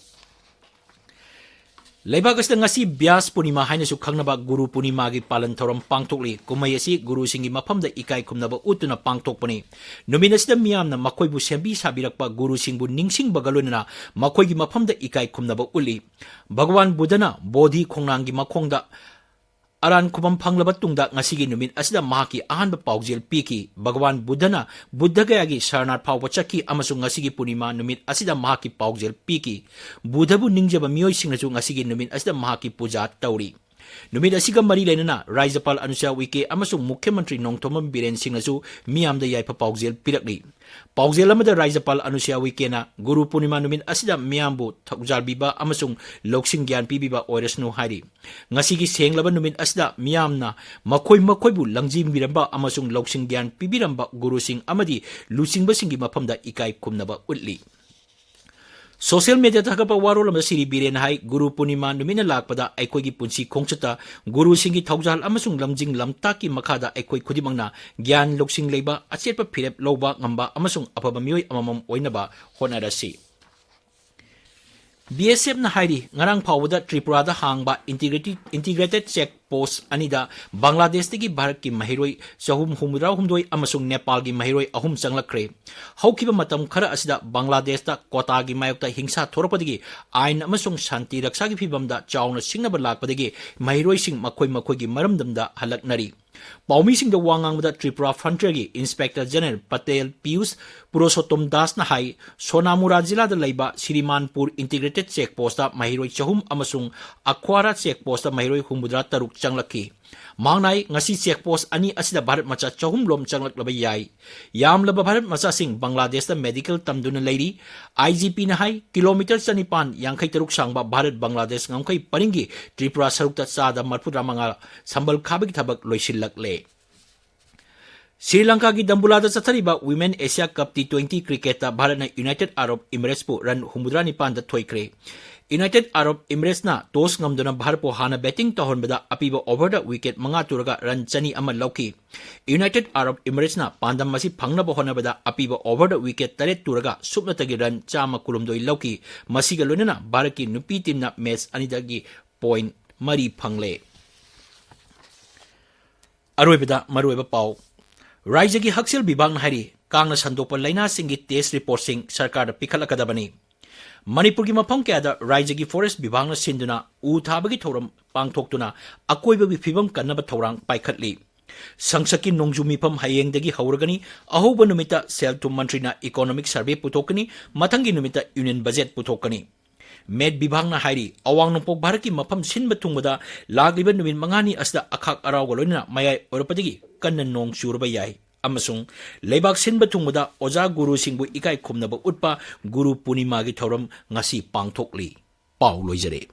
ꯂꯩꯕꯥꯛ ꯑꯁꯤꯗ ꯉꯁꯤ ꯕ꯭ꯌꯥꯁ ꯄꯨꯔꯅꯤꯃꯥ ꯍꯥꯏꯅꯁꯨ ꯈꯪꯅꯕ ꯒꯨꯔꯨ ꯄꯨꯔꯅꯤꯃꯥꯒꯤ ꯄꯥꯂꯟ ꯊꯧꯔꯝ ꯄꯥꯡꯊꯣꯛꯂꯤ꯫ ꯀꯨꯝꯍꯩ ꯑꯁꯤ ꯒꯨꯔꯨꯁꯤꯡꯒꯤ ꯃꯐꯝꯗ ꯏꯀꯥꯏ ꯈꯨꯝꯅꯕ ꯎꯠꯇꯨꯅ ꯄꯥꯡꯊꯣꯛꯄꯅꯤ꯫ ꯅꯨꯃꯤꯠ ꯑꯁꯤꯗ ꯃꯤꯌꯥꯝꯅ ꯃꯈꯣꯏꯕꯨ ꯁꯦꯝꯕꯤ ꯁꯥꯕꯤꯔꯛꯄ ꯒꯨꯔꯨꯁꯤꯡꯕꯨ ꯅꯤꯡꯁꯤꯡꯕꯒ ꯂꯣꯏꯅꯅ ꯃꯈꯣꯏꯒꯤ ꯃꯐꯝꯗ ꯏꯀꯥꯏ ꯈꯨꯝꯅꯕ ꯎꯠꯂꯤ꯫ ꯚꯒꯋꯥꯟ ꯕꯨꯙꯅ ꯕꯣꯙꯤ ꯈꯣꯡꯅꯥꯡꯒꯤ ꯃꯈꯣꯡꯗ ꯑꯔꯥꯟ ꯈꯨꯕꯝ ꯐꯪꯂꯕ ꯇꯨꯡꯗ ꯉꯁꯤꯒꯤ ꯅꯨꯃꯤꯠ ꯑꯁꯤꯗ ꯃꯍꯥꯛꯀꯤ ꯑꯍꯥꯟꯕ ꯄꯥꯎꯖꯦꯜ ꯄꯤꯈꯤ꯫ ꯚꯒꯋꯥꯟ ꯕꯨꯙꯅ ꯕꯨꯙ ꯒꯌꯥꯒꯤ ꯁꯔꯅꯥꯊ ꯐꯥꯎꯕ ꯆꯠꯈꯤ ꯑꯃꯁꯨꯡ ꯉꯁꯤꯒꯤ ꯄꯨꯔꯅꯤꯃꯥ ꯅꯨꯃꯤꯠ ꯑꯁꯤꯗ ꯃꯍꯥꯛꯀꯤ ꯄꯥꯎꯖꯦꯜ ꯄꯤꯈꯤ꯫ ꯕꯨꯙꯕꯨ ꯅꯤꯡꯖꯕ ꯃꯤꯑꯣꯏꯁꯤꯡꯅꯁꯨ ꯉꯁꯤꯒꯤ ꯅꯨꯃꯤꯠ ꯑꯁꯤꯗ ꯃꯍꯥꯛꯀꯤ ꯄꯨꯖꯥ ꯇꯧꯔꯤ꯫ ꯅꯨꯃꯤꯠ ꯑꯁꯤꯒ ꯃꯔꯤ ꯂꯩꯅꯅ ꯔꯥꯖ꯭ꯌꯄꯥꯜ ꯑꯅꯨꯁꯨꯌꯥ ꯎꯏꯀꯦ ꯑꯃꯁꯨꯡ ꯃꯨꯈ꯭ꯌ ꯃꯟꯇ꯭ꯔꯤ ꯅꯣꯡꯊꯣꯝꯕꯝ ꯕꯤꯔꯦꯟ ꯁꯤꯡꯅꯁꯨ ꯃꯤꯌꯥꯝꯗ ꯌꯥꯏꯐ ꯄꯥꯎꯖꯦꯜ ꯄꯤꯔꯛꯂꯤ꯫ ꯄꯥꯎꯖꯦꯜ ꯑꯃꯗ ꯔꯥꯖ꯭ꯌꯄꯥꯜ ꯑꯅꯨꯁꯨꯌꯥ ꯎꯏꯀꯦꯅ ꯒꯨꯔꯨ ꯄꯨꯔꯅꯤꯃꯥ ꯅꯨꯃꯤꯠ ꯑꯁꯤꯗ ꯃꯤꯌꯥꯝꯕꯨ ꯊꯧꯖꯥꯜ ꯄꯤꯕ ꯑꯃꯁꯨꯡ ꯂꯧꯁꯤꯡ ꯒ꯭ꯌꯥꯟ ꯄꯤꯕꯤꯕ ꯑꯣꯏꯔꯁꯅꯨ ꯍꯥꯏꯔꯤ꯫ ꯉꯁꯤꯒꯤ ꯁꯦꯡꯂꯕ ꯅꯨꯃꯤꯠ ꯑꯁꯤꯗ ꯃꯤꯌꯥꯝꯅ ꯃꯈꯣꯏ ꯃꯈꯣꯏꯕꯨ ꯂꯝꯖꯤꯡꯕꯤꯔꯝꯕ ꯑꯃꯁꯨꯡ ꯂꯧꯁꯤꯡ ꯒ꯭ꯌꯥꯟ ꯄꯤꯕꯤꯔꯝꯕ ꯒꯨꯔꯨꯁꯤꯡ ꯑꯃꯗꯤ ꯂꯨꯆꯤꯡꯕꯁꯤꯡꯒꯤ ꯃꯐꯝꯗ ꯏꯀꯥꯏ ꯈꯨꯝꯅꯕ ꯎꯠꯂꯤ꯫ ꯁꯣꯁꯤꯌꯦꯜ ꯃꯤꯗꯤꯌꯥꯗ ꯊꯥꯒꯠꯄ ꯋꯥꯔꯣꯜ ꯑꯃꯗ ꯁꯤꯔꯤ ꯕꯤꯔꯦꯟ ꯍꯥꯏ, ꯒꯨꯔꯨ ꯄꯨꯔꯅꯤꯃꯥ ꯅꯨꯃꯤꯠꯅ ꯂꯥꯛꯄꯗ ꯑꯩꯈꯣꯏꯒꯤ ꯄꯨꯟꯁꯤ ꯈꯣꯡꯆꯠꯇ ꯒꯨꯔꯨꯁꯤꯡꯒꯤ ꯊꯧꯖꯥꯜ ꯑꯃꯁꯨꯡ ꯂꯝꯖꯤꯡ ꯂꯝꯇꯥꯛꯀꯤ ꯃꯈꯥꯗ ꯑꯩꯈꯣꯏ ꯈꯨꯗꯤꯡꯃꯛꯅ ꯒ꯭ꯌꯥꯟ ꯂꯧꯁꯤꯡ ꯂꯩꯕ, ꯑꯆꯦꯠꯄ ꯐꯤꯔꯦꯞ ꯂꯧꯕ ꯉꯝꯕ ꯑꯃꯁꯨꯡ ꯑꯐꯕ ꯃꯤꯑꯣꯏ ꯑꯃꯃꯝ ꯑꯣꯏꯅꯕ ꯍꯣꯠꯅꯔꯁꯤ꯫ ꯕꯤ ꯑꯦꯁ ꯑꯦꯐꯅ ꯍꯥꯏꯔꯤ, ꯉꯔꯥꯡ ꯐꯥꯎꯕꯗ ꯇ꯭ꯔꯤꯄꯨꯔꯥꯗ ꯍꯥꯡꯕ ꯏꯟꯇꯤꯒ꯭ꯔꯦꯇꯤ-, ꯏꯟꯇꯤꯒ꯭ꯔꯦꯇꯦꯗ ꯆꯦꯛ ꯄꯣꯁ ꯑꯅꯤꯗ ꯕꯪꯒ꯭ꯂꯥꯗꯦꯁꯇꯒꯤ ꯚꯥꯔꯠꯀꯤ ꯃꯍꯩꯔꯣꯏ ꯆꯍꯨꯝ ꯍꯨꯝꯐꯨꯇꯔꯥꯍꯨꯝꯗꯣꯏ ꯑꯃꯁꯨꯡ ꯅꯦꯄꯥꯜꯒꯤ ꯃꯍꯩꯔꯣꯏ ꯑꯍꯨꯝ ꯆꯪꯂꯛꯈ꯭ꯔꯦ꯫ ꯍꯧꯈꯤꯕ ꯃꯇꯝ ꯈꯔ ꯑꯁꯤꯗ ꯕꯪꯒ꯭ꯂꯥꯗꯦꯁꯇ ꯀꯣꯇꯥꯒꯤ ꯃꯥꯌꯣꯛꯇ ꯍꯤꯡꯁꯥ ꯊꯣꯔꯛꯄꯗꯒꯤ ꯑꯥꯏꯟ ꯑꯃꯁꯨꯡ ꯁꯥꯟꯇꯤ ꯔꯛꯁꯥꯒꯤ ꯐꯤꯕꯝꯗ ꯆꯥꯎꯅ ꯁꯤꯡꯅꯕ ꯂꯥꯛꯄꯗꯒꯤ ꯃꯍꯩꯔꯣꯏꯁꯤꯡ ꯃꯈꯣꯏ ꯃꯈꯣꯏꯒꯤ ꯃꯔꯝꯗꯝꯗ ꯍꯜꯂꯛꯅꯔꯤ꯫ ꯄꯥꯎꯃꯤꯁꯤꯡꯗ ꯋꯥ ꯉꯥꯡꯕꯗ ꯇ꯭ꯔꯤꯄꯨꯔꯥ ꯐ꯭ꯔꯟꯇꯤꯌꯔꯒꯤ ꯏꯟꯁꯄꯦꯛꯇꯔ ꯖꯦꯅꯔꯦꯜ ꯄꯇꯦꯜ ꯄꯤꯌꯨꯁ ꯄꯨꯔꯨꯁꯣꯠꯇꯣꯝ ꯗꯥꯁꯅ ꯍꯥꯏ, ꯁꯣꯅꯥꯃꯨꯔꯥ ꯖꯤꯂꯥꯗ ꯂꯩꯕ ꯁꯤꯔꯤꯃꯥꯟꯄꯨꯔ ꯏꯟꯇꯤꯒ꯭ꯔꯦꯇꯦꯗ ꯆꯦꯛ ꯄꯣꯁꯇ ꯃꯍꯩꯔꯣꯏ ꯆꯍꯨꯝ ꯑꯃꯁꯨꯡ ꯑꯈ꯭ꯋꯥꯔꯥ ꯆꯦꯛ ꯄꯣꯁꯇ ꯃꯍꯩꯔꯣꯏ ꯍꯨꯝꯐꯨꯇꯔꯥ ꯇꯔꯨꯛ ꯆꯪꯂꯛꯈꯤ꯫ ꯃꯍꯥꯛꯅ ꯍꯥꯏ, ꯉꯁꯤ ꯆꯦꯛ ꯄꯣꯁ ꯑꯅꯤ ꯑꯁꯤꯗ ꯚꯥꯔꯠ ꯃꯆꯥ ꯆꯍꯨꯝ ꯂꯣꯝ ꯆꯪꯂꯛꯂꯕ ꯌꯥꯏ꯫ ꯌꯥꯝꯂꯕ ꯚꯥꯔꯠ ꯃꯆꯥꯁꯤꯡ ꯕꯪꯒ꯭ꯂꯥꯗꯦꯁꯇ ꯃꯦꯗꯤꯀꯦꯜ ꯇꯝꯗꯨꯅ ꯂꯩꯔꯤ꯫ ꯑꯥꯏ ꯖꯤ ꯄꯤꯅ ꯍꯥꯏ, ꯀꯤꯂꯣꯃꯤꯇꯔ ꯆꯅꯤꯄꯥꯟ ꯌꯥꯡꯈꯩ ꯇꯔꯨꯛ ꯁꯥꯡꯕ ꯚꯥꯔꯠ ꯕꯪꯒ꯭ꯂꯥꯗꯦꯁ ꯉꯝꯈꯩ ꯄꯔꯤꯡꯒꯤ ꯇ꯭ꯔꯤꯄꯨꯔꯥ ꯁꯔꯨꯛꯇ ꯆꯥꯗ ꯃꯔꯤꯐꯨꯇꯔꯥ ꯃꯉꯥ ꯁꯝꯕꯜ ꯈꯥꯕꯒꯤ ꯊꯕꯛ ꯂꯣꯏꯁꯤꯜꯂꯛꯂꯦ꯫ ꯁ꯭ꯔꯤ ꯂꯪꯀꯥꯒꯤ ꯗꯝꯕꯨꯂꯥꯗ ꯆꯠꯊꯔꯤꯕ Women Asia Cup T twenty cricketꯇ ꯚꯥꯔꯠꯅ United Arab Emiratesꯄꯨ run ꯍꯨꯝꯐꯨꯇꯔꯥ ꯅꯤꯄꯥꯟꯗ ꯊꯣꯏꯈ꯭ꯔꯦ꯫ United Arab Emirates ꯅ toss ꯉꯝꯗꯨꯅ ꯚꯥꯔꯠꯄꯨ ꯍꯥꯟꯅ batting ꯇꯧꯍꯟꯕꯗ ꯑꯄꯤꯕ over ꯗ wicket ꯃꯉꯥ ꯇꯨꯔꯒ run ꯆꯅꯤ ꯑꯃ ꯂꯧꯈꯤ꯫ United Arab Emirates ꯅ ꯄꯥꯟꯗꯝ ꯑꯁꯤ ꯐꯪꯅꯕ ꯍꯣꯠꯅꯕꯗ ꯑꯄꯤꯕ over ꯗ wicket ꯇꯔꯦꯠ ꯇꯨꯔꯒ ꯁꯨꯞꯅꯇꯒꯤ run ꯆꯥꯝꯃ ꯀꯨꯟꯍꯨꯝꯗꯣꯏ ꯂꯧꯈꯤ꯫ ꯃꯁꯤꯒ ꯂꯣꯏꯅꯅ ꯚꯥꯔꯠꯀꯤ ꯅꯨꯄꯤ team ꯅ match ꯑꯅꯤꯗꯒꯤ point ꯃꯔꯤ ꯐꯪꯂꯦ꯫ ꯑꯔꯣꯏꯕꯗ ꯃꯔꯨꯑꯣꯏꯕ ꯄꯥꯎ꯫ ꯔꯥꯏꯖ꯭ꯌꯒꯤ ꯍꯛꯁꯦꯜ ꯕꯤꯚꯥꯒꯅ ꯍꯥꯏꯔꯤ, ꯀꯥꯡꯅ ꯁꯟꯗꯣꯛꯄ ꯂꯥꯏꯅꯥꯁꯤꯡꯒꯤ test report ꯁꯤꯡ ꯁꯔꯀꯥꯔꯗ ꯄꯤꯈꯠꯂꯛꯀꯗꯕꯅꯤ꯫ ꯃꯅꯤꯄꯨꯔꯒꯤ ꯃꯐꯝ ꯀꯌꯥꯗ ꯔꯥꯏꯖ꯭ꯌꯒꯤ forest ꯕꯤꯚꯥꯒꯅ ꯁꯤꯟꯗꯨꯅ ꯎ ꯊꯥꯕꯒꯤ ꯊꯧꯔꯝ ꯄꯥꯡꯊꯣꯛꯇꯨꯅ ꯑꯀꯣꯏꯕꯒꯤ ꯐꯤꯕꯝ ꯀꯟꯅꯕ ꯊꯧꯔꯥꯡ ꯄꯥꯏꯈꯠꯂꯤ꯫ ꯁꯪꯁꯠꯀꯤ ꯅꯣꯡꯖꯨ ꯃꯤꯐꯝ ꯍꯌꯦꯡꯗꯒꯤ ꯍꯧꯔꯒꯅꯤ꯫ ꯑꯍꯧꯕ ꯅꯨꯃꯤꯠꯇ ꯁꯦꯜ ꯊꯨꯝ ꯃꯟꯇ꯭ꯔꯤꯅ economic survey ꯄꯨꯊꯣꯛꯀꯅꯤ꯫ ꯃꯊꯪꯒꯤ ꯅꯨꯃꯤꯠꯇ union budget ꯄꯨꯊꯣꯛꯀꯅꯤ꯫ ꯃꯦꯠ ꯕꯤꯚꯥꯒꯅ ꯍꯥꯏꯔꯤ, ꯑꯋꯥꯡ ꯅꯣꯡꯄꯣꯛ ꯚꯥꯔꯠꯀꯤ ꯃꯐꯝ ꯁꯤꯟꯕ ꯊꯨꯡꯕꯗ ꯂꯥꯛꯂꯤꯕ ꯅꯨꯃꯤꯠ ꯃꯉꯥꯅꯤ ꯑꯁꯤꯗ ꯑꯈꯥꯛ ꯑꯔꯥꯎꯒ ꯂꯣꯏꯅꯅ ꯃꯌꯥꯏ ꯑꯣꯏꯔꯛꯄꯗꯒꯤ ꯀꯟꯅ ꯅꯣꯡ ꯆꯨꯔꯕ ꯌꯥꯏ꯫ ꯑꯃꯁꯨꯡ ꯂꯩꯕꯥꯛ ꯁꯤꯟꯕ ꯊꯨꯡꯕꯗ ꯑꯣꯖꯥ ꯒꯨꯔꯨꯁꯤꯡꯕꯨ ꯏꯀꯥꯏ ꯈꯨꯝꯅꯕ ꯎꯠꯄ ꯒꯨꯔꯨ ꯄꯨꯔꯅꯤꯃꯥꯒꯤ ꯊꯧꯔꯝ ꯉꯁꯤ ꯄꯥꯡꯊꯣꯛꯂꯤ꯫ ꯄꯥꯎ ꯂꯣꯏꯖꯔꯦ꯫